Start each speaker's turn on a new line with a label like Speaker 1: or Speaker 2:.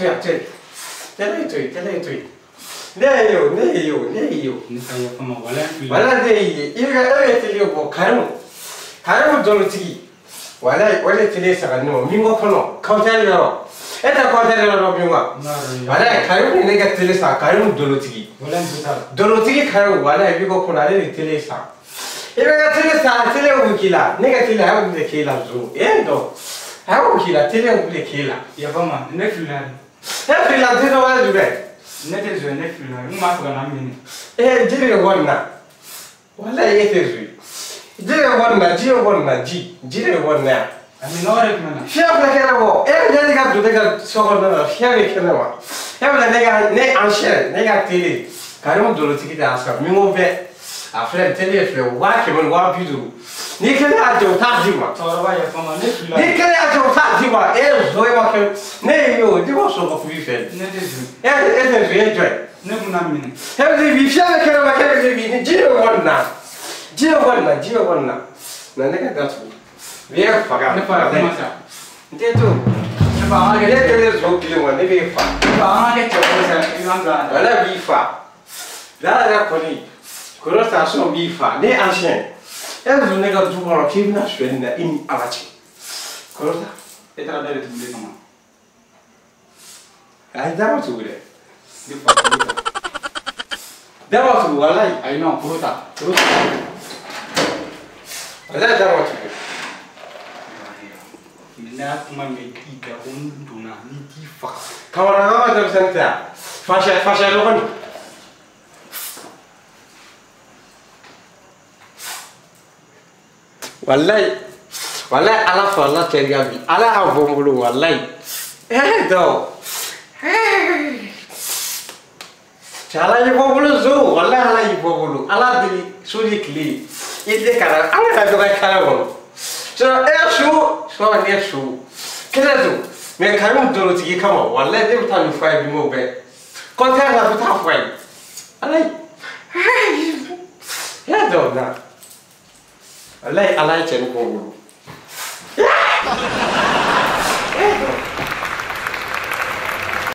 Speaker 1: yan, to yen. Télé to yen, télé to yen. Ne ye o, ne ye o, ne ye o.
Speaker 2: Ne ka yafa ma, walayi n filila.
Speaker 1: Walayi ne ye. I bɛ ka e bɛ télé bɔ Karimu. Karimu dolotigi. Walayi o de télé san ka di ne ma Mingo kɔnɔ compteur yɔrɔ. E tɛ compteur yɔrɔ dɔn Mingo wa? Walayi Karimu de ne ka télé san, Karimu dolotigi.
Speaker 2: Walayi n jo t'a la.
Speaker 1: Dolotigi Karimu, walayi Mingo kɔnɔ ale de télé san. I bɛ ka télé san, télé mun k'i la? Ne ka télé a y'o de k'e la zo. E dɔn. A y'o k'i la, télé mun de k'e la?
Speaker 2: Yafa ma, ne filila.
Speaker 1: E filila den dɔ wɛrɛ jumɛn?
Speaker 2: Ne tɛ zon ye, ne filila. N b'a fɛ ka na minɛ.
Speaker 1: Ee ji de bɛ bɔ nin na. Walayi e tɛ zon ye. Ji de bɛ bɔ nin na, ji bɛ bɔ nin na, ji. Ji de bɛ bɔ nin na yan.
Speaker 2: A minɔgɔ de tun bɛ na.
Speaker 1: Fiɲɛ filɛ kɛnɛ bɔ. E bɛ ne ka don ne ka so kɔnɔna na, fiɲɛ bɛ kɛnɛ ma. E bɛna ne ka ne ancien, ne ka télé. Karimu dolotigi de y'a san, Mingo bɛɛ. A filɛ télé filɛ 100,000 ni 50,000. N'i kelen y'a jɛ o t'a d'i ma.
Speaker 2: Cɛkɔrɔba yafa ma, ne filila.
Speaker 1: N'i kelen y'a jɛ o t'a d'i ma. E ye zon ye ma kɛ. Ne ye o, ne b'o sɔn ka furu i fɛ.
Speaker 2: Ne tɛ zon
Speaker 1: ye. E tɛ zon ye, e jɔn ye?
Speaker 2: Ne kun na minɛ.
Speaker 1: E bɛ se bi fiɲɛ bɛ kɛnɛ ma, k'e bɛ se bi ni ji bɛ bɔ nin na. Ji bɛ bɔ nin na, ji bɛ bɔ nin na. Na ne ka datugu. N b'e faga.
Speaker 2: Ne fa kuma sa.
Speaker 1: N tɛ to.
Speaker 2: Ne fa an ka kɛ.
Speaker 1: Ne kelen zon kelen wa, ne b'e fa.
Speaker 2: Ne fa an ka kɛ cɛ ko sa, i b'an bila.
Speaker 1: Walayi b'i fa. Da yɛrɛ kɔni. Kɔrɔ station b'i fa. Ne ancien. E bɛ don ne ka du kɔnɔ k'i bɛna sonyɛli na i ni Ala cɛ. Kɔrɔ ta.
Speaker 2: E taara da de tugu ne kama.
Speaker 1: Ayi da ma tugu dɛ.
Speaker 2: Ne fa kuru ta.
Speaker 1: Da ma tugu walayi.
Speaker 2: Ayi non, kuru ta. Kuru ta.
Speaker 1: Walayi da ma tugu.
Speaker 2: Ne y'a kuma mɛn i da ko n donna ni t'i faga.
Speaker 1: Kamara ka denmisɛnnin tɛ yan. Fasɛ fasɛ dɔgɔnin. Walayi walayi Ala farala cɛ kan bi Ala y'a bɔ n bolo walayi. Eh dɔn. Cɛ Ala y'i bɔ n bolo zo walayi Ala y'i bɔ n bolo Ala deli su ni tile i tɛ ka na ala ka dɔ ka kɛnɛ kɔnɔ. Sinon e su sɔrɔ ne su kɛnɛ don mais Karimu dolotigi kama walayi ne bɛ taa nin fɔ a ye bi m'o bɛɛ compteur la bɛ taa fɔ a ye Ala ye. Ya dɔn na. Walayi Ala ye cɛnin bɔ n bolo.